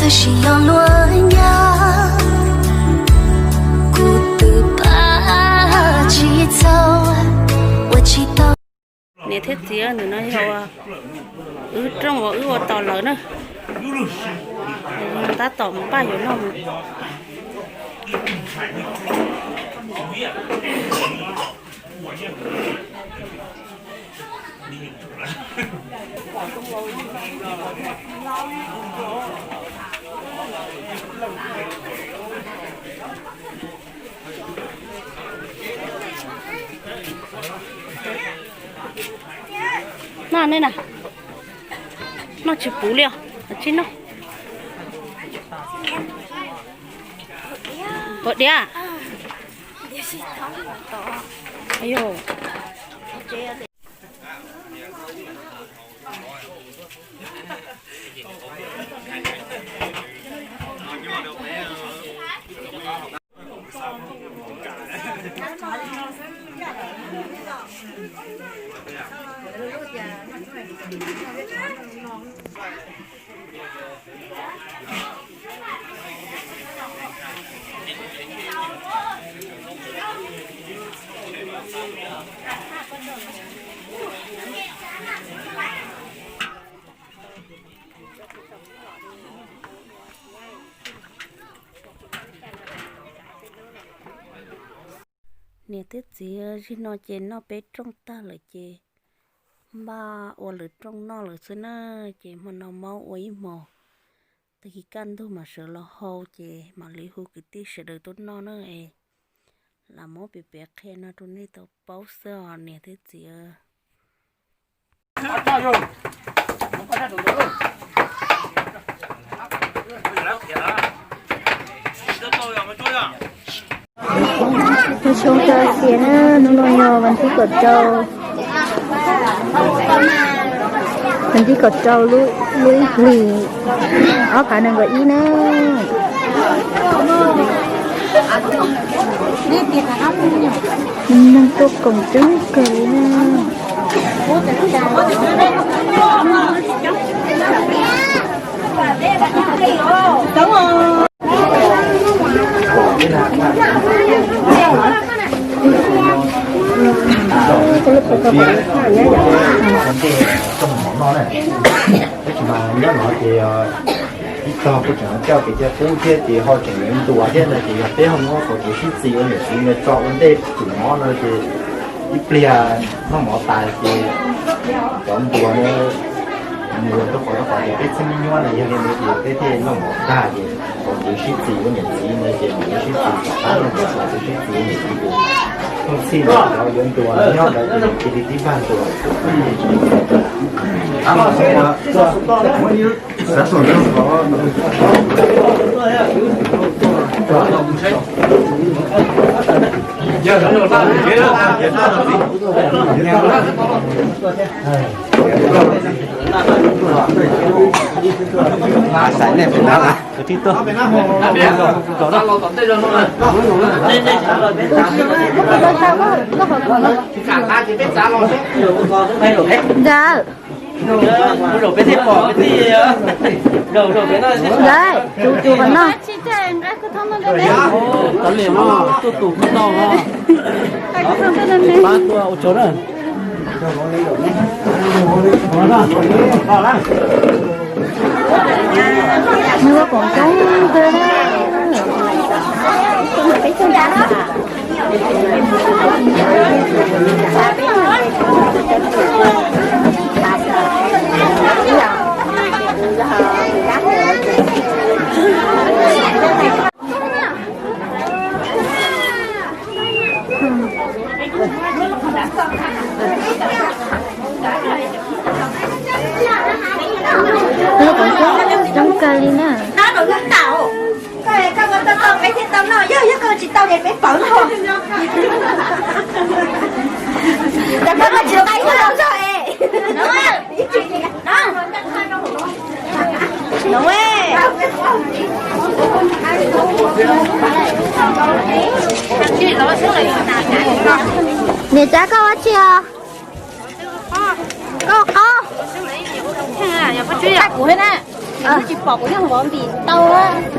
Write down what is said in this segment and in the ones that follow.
Tsis yog luag nyob, kuv twb pab tsis txog, ua tsis tau. Niam thiab txiv, ntawm no yog wb rooj uas wb ua tos lawv na. Tab tom npaj yuav noj mus. Noj nej na. Noj tsis puv li os, tsis noj. Puas diav? Niam thiab txiv, zaum no ces noj peb rooj tag lawm ces npaj ua lwm rooj noj lawm xwb na. Ces hmo no maub ua ib hmos, tag kis kaj ntug mas sawv los hau ces mam li hu kwv tij sawv daws tuaj noj na. Lam muab piav piav qhia no rau nej tau paub xwb os niam thiab txiv. Nyob zoo txhua tus na, hnub no yog vas thib kaum rau, vas thib kaum rau lub, lub ib hlis ob phav nees nkaum ib na. Neeg tuaj koom coob kawg li na. Tab sis mas nyob no ces ib tog kuj tseem coj kev cai qub thiab ces ho tseem yuav ntuas thiab no ces yog peb ho muab qhov kev sib txis ua niam txiv no tso ua ntej tim mov no ces ib pliag noj mov tas ces cov ntuas no mus rau qhov rau qhov ces peb txhiab me nyuam no yog li ntawd ces peb thiaj noj mov tag ces qhov kev sib txis ua niam txiv no ces mam li sib txis tom qab no ces qhov kev sib txis ua niam txiv ces thooj txhij no cov yuav ntuas nyob ntawd ces cia li tib vaj ntuas. Xaiv nej pem no na. Ntawd. Ntawd, tus tus qhov no. Tov liam no, tuaj tus kub tau no. Pab tuaj ua tsaug na. Nws ua koom coob kawg na. Ua koom coob kawg li na. Koj, koj tau tau peb thiaj tau noj, yog, yog koj tsis tau ces peb pawv no. Koj tsis tau peb thiaj tau noj es. Niam, tsav koj ua tsi os? Koj qo. Kuv na. Tsis pom kuv yeej vov ntim tau.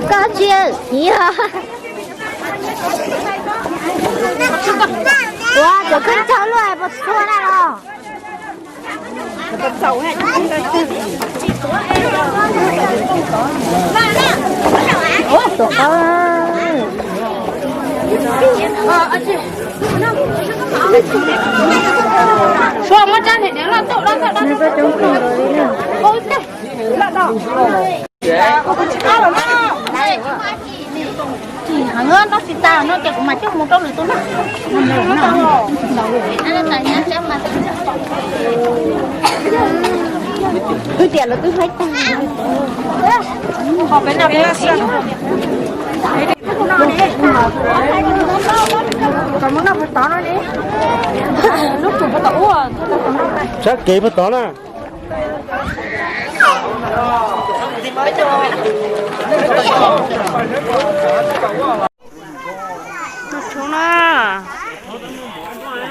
Koj tsis yog. Ua cov kheej tsaug luaj puas txhua na los. Tus qab. Suav muab tsab them dev loj tauj loj tauj loj. Heev, noj tsis tas no ces kuv mam coj mus rau lwm tus na. Twb tias lawv twb haib tag. Sab kev puag tod na. Noj tshoob na.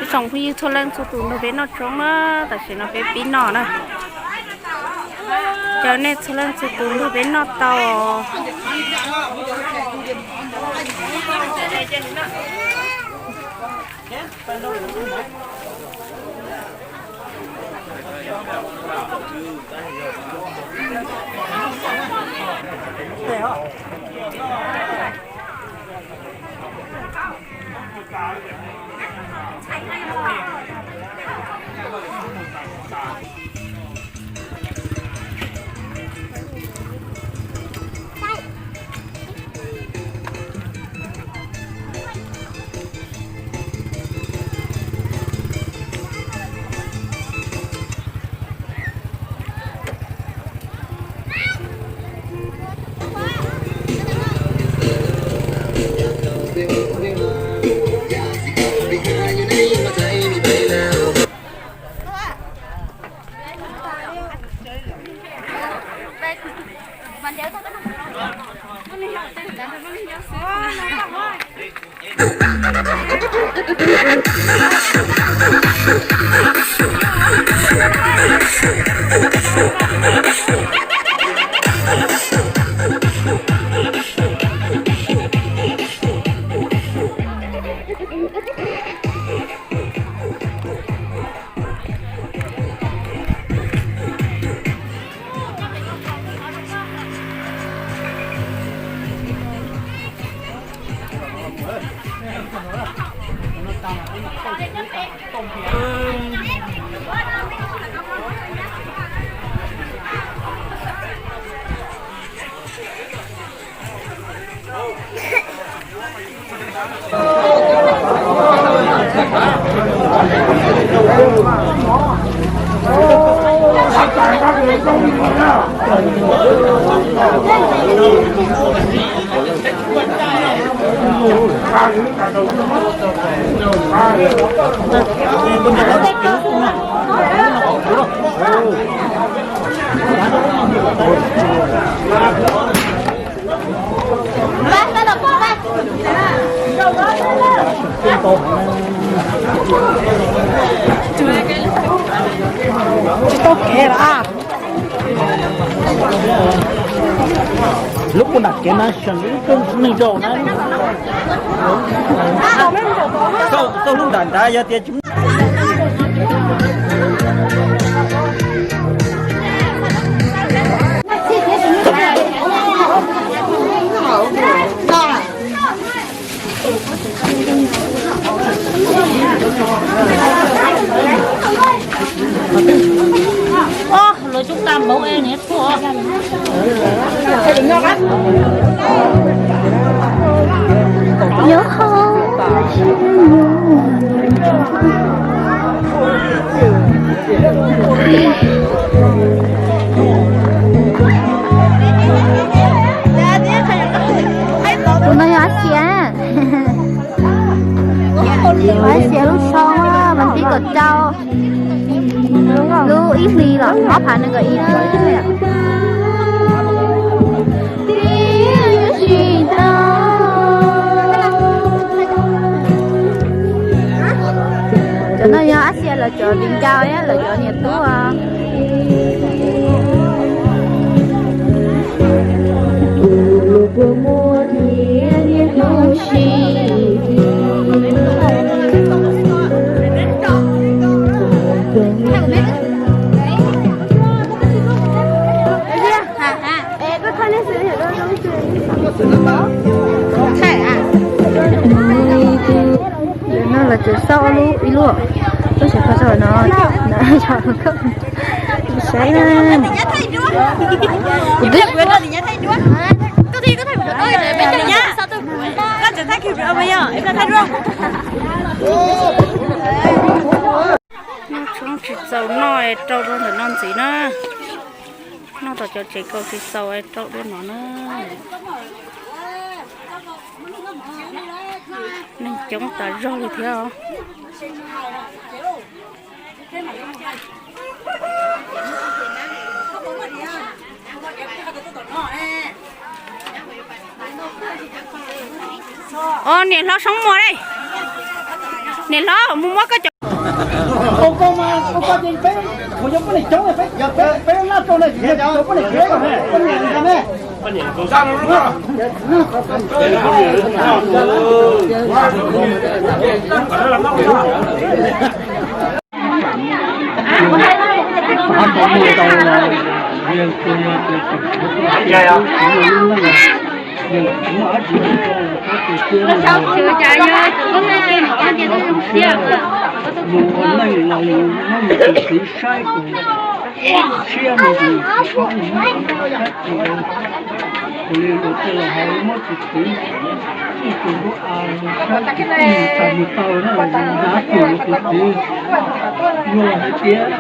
Ib tsoom phooj ywg txhua leej txhua tus nrog peb noj tshoob na, tam sim no peb pib noj na. Caw nej txhua leej txhua tus nrog peb noj tau. Tsis tau kev lawm. Lub puag nram kev mas tseem ib tug neeg zaum na. Txoj lub nram nrad yog tias tsis Oj, lawv coob tag npaum es niam tuaj. Nyob hauv. Tus no yog Ab Xias. Ab Xias lub xyoo mas ntib kaum rau. Lub ib hlis los ob phav nees nkaum ib. Cov no yog Ab Xias lawv cov viv ncaus, lawv cov niam tub. No los ces xauj ib lub, ib lub, lub tsev kho tso no, saib na. Kuv twb Noj tshoob tsis txaus noj es rau rau ntawm no ntxiv na. Noj tom cov tsev kho tsis txaus es rau dua no na. Neeg coob tas zog li thiab os. Os, niam hlob Soob Muas ne, niam hlob mus muab koj cov Mus ua neej los yus muab yus tus txiv saib kuv siab mus yus tsis paub mus muab saib kuv. Kuv li luag tej los hais muab tus txiv ib tug ntuj a saib tus tij tas mus taw na, hnav tus tus txiv luag hais tias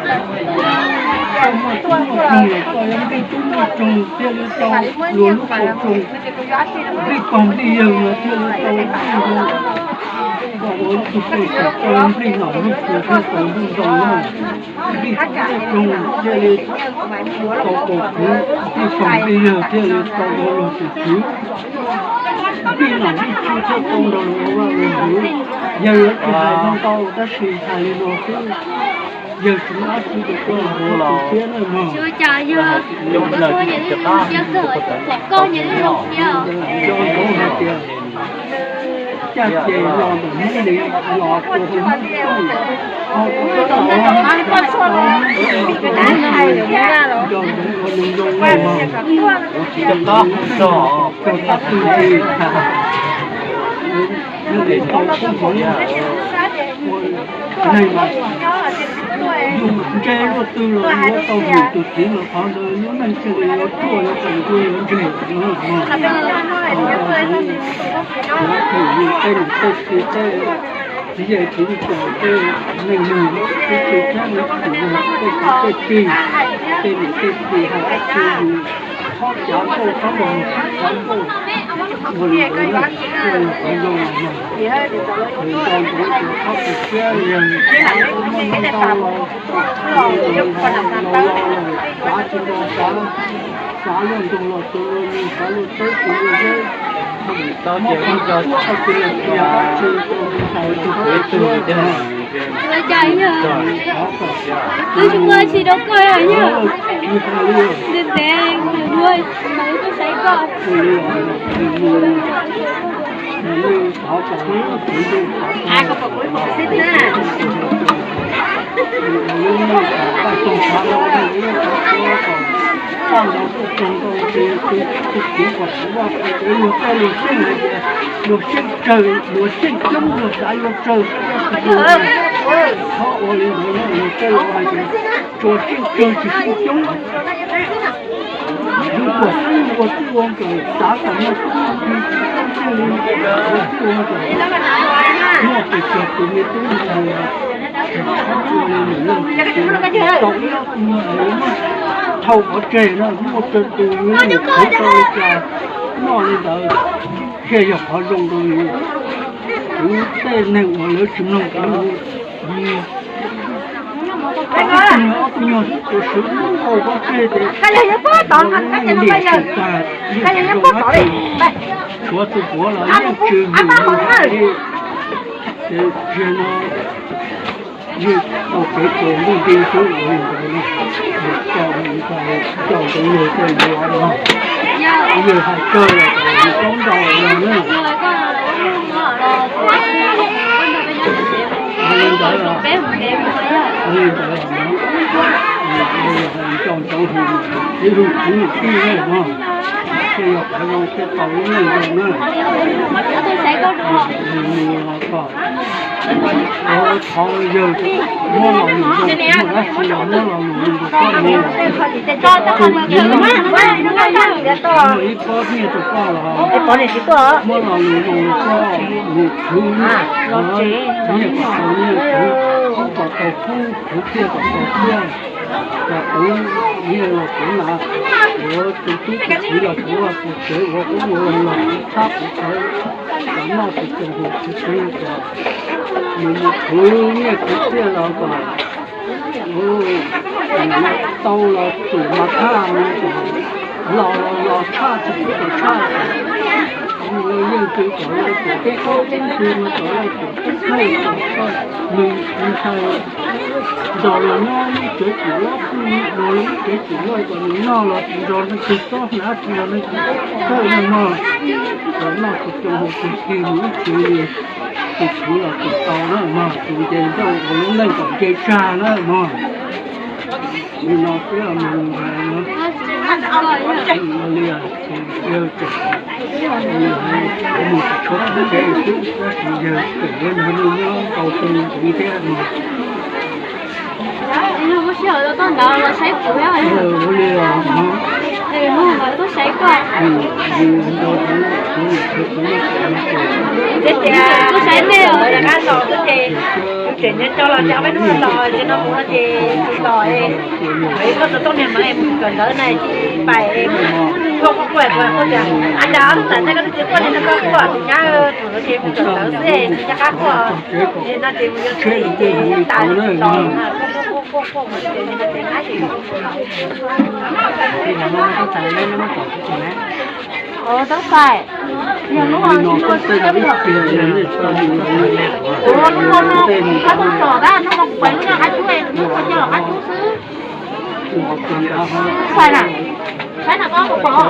koj muaj tub muaj roog los koj yuav nqis tub nqis roog thiaj li tau luag lub qau roog, nqis pog nqis yawg los thiaj li tau nqis roog. Koj ua tus pej xeem koj nqis nom nqis tswv thiaj tau nqis roog na. Nqis tub nqis roog thiaj li tau tau khwv, nqis pog nqis yawg thiaj li tau tau luag tus khwv. Nqis nom nqis tswv thiaj tau nrog luag ua vaj ua hwv. Yawg yuav tsis hais ntau ntau tab sis hais li no xwb. Yawg tsis muaj dab tsi rau koj, koj tus thiab na mog. Coj nkaus hais tias caj ces los ntawm Hmoob li los tua tus Hmoob txooj, ho tus Hmoob tau, tus Hmoob tau, nco ntsoov ua zoo zoo mog. Cog tab twg li, yog tau kub hmoov ua neeg mas yus ntshe luaj twg los yuav tau hwm tus txiv los qhov ntawd lub neej thiaj li yuav ruaj, yuav tseem ntuj yuav ntseg no mog. Yuav hwm yus tej niam tej txiv, tej txiv yawg txiv ntxawm, tej neej neeg, tej txiv thiab, tej txiv tej tij, tej niam tej txiv hais dab tsi yus txhob cav nkauj, txhob los cav nkauj. Ua li ntawd na, ua li qhov zoo los yog nco ntsoov tias qhov tus siab yawg muaj ntau los, los los los xav tsis nto xav, xav luaj ntug los tus luaj lug, xav luaj teb tus luaj zeb, muab qhov txuab qhov twg los cia dab tsi rau tus ntawd tus siab. Twb tsis muaj dab tsi rau koj yog. Ntev ntev kuv muab mas kuv saib koj. Luag tej luag xyeej hais tias luag xyeej tsawg, luag xyeej coob luag xav yuav tsawg, qhov ua li ntawd luag tej luag hais tias tsuas xyeej tsawg tsis xyeej coob. Yus puas xeeb ua txij ua nkawm xav kom muaj tub muaj ki, thiaj li ua txij ua nkawm muaj pes tsawg tus me tub me nyuam. Thaum ib ob tug nyuag es muaj, thaum pov tseg no muaj tsawg tus yuav mus qhwv tau li cas noj li ntawd, thiaj yog qhov zoo rau yus. Kuv tej neeg uas lawv tsis mloog kuv, ob tug nyuag, ob tug nyuag xwb tus swv nkaus pov tseg ces lub neej liam tsis tag, yeej tsis zoo dab tsi. Tshuav tus puav los yeej tsis hwm yus hais li. Ces tiag no Yeej tau kev tus ntuj nti xwb ua li ntawd na. Coj ntawd yawg coj yuav no, yawg hais kawg los kom yus paub ntau no na. Ua li ntawd, ua li ntawd, coj ntsoov ib lub kwv tij ne no, thiaj yog qhov zoo thiaj tau lub neej zoo na. Mus los kom thov yawg muab lo lus zoo, mus dab tsi los muab lo lus zoo rau koj mus. Tus kwv muaj ib pob nyiaj rau koj los muab lo lus zoo rau koj mus khwv, nyiaj kom tau nyiaj, khwv kom tau khub, khwv txiaj kom tau txiaj. Los kuv nyiaj los kuv na, kuv tus tub tus kiv los kuv ua tus tsev ua ub ua no los kuv thab kuv txawv, kom noj tsis txaus hauv kuv tsev kom mus mus khwv nyiaj khwv txiaj los kom tau los tsum mas thaj, los los los tshaj tsis tau tshaj, yeej twg kom lawv tsum teb qaub teb ntsws mas kom lawv tsum teb chaws kom nws ntshai. Nrog los nyob lub tsev tsis loj, pheej nrog lub tsev tsis loj kom nws noj los tsis nrog leej twg txob hnav tsis nrog leej twg txhawj no mog. Kom noj tsis txaus hauv tsis txaus mus ib txhis li, tus khwv los tus tau na mog, tus nce nrauj ua lub neej kom nce tsag na mog. Li no xwb mus li, yawg tseem mus tsis tshua tsev xwb, tab sis yawg tseem nrog nej nyob tau tu ntxiv thiab no. Ua li os, tuaj saib koj. Tuaj saib nej os, rov qab los xwb ces yus tseem nco nco los ces ob peb hnub los ces tsis los. Koj tus tub niag mas mus kawm ntawv na, pais koj quaj quaj tias a cas ob tug txawm thaij koj tus txiv quaj li no, koj quaj tus nyab thaum no ces mus kawm ntawv xwb tsis nco qab quaj. Ces no ces mus yuav txiv ces tas li los na. Tab tais, yog hnub no hnub no tsis tau mus, hnub no hnub no koj tau tsom tab, hnub no kuv pais lub no qab cub, hnub no coj los qab cub xwb. Saib na, saib na koj pom.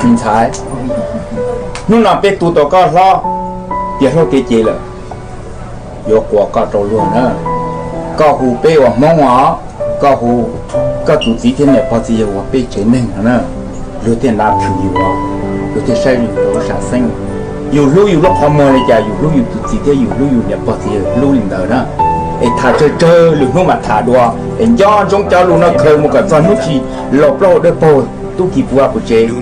Ntxhais, hnub no peb tu tau koj hlob tiav hlob kev ces lawm, yuav quas koj rau luag na. Koj hu peb ua Hmoob os, koj hu koj tus txiv thiab niam pog txiv yawg ua peb tsev neeg no na. Luag thiaj nav thwm yus, luag thiaj saib yus rau lub sam xeeb. Yus hlub yus lub qhov muag li cas yus hlub yus tus txiv thiab yus hlub yus niam pog txiv yawg hlub li ntawd na. Es tham tsawg tsawg lwm hnub mam tham dua, es nco ntsoov cov lus no khaws mus kom txog hnub tsis los plaub dawb paug tub ki puv puv tsev.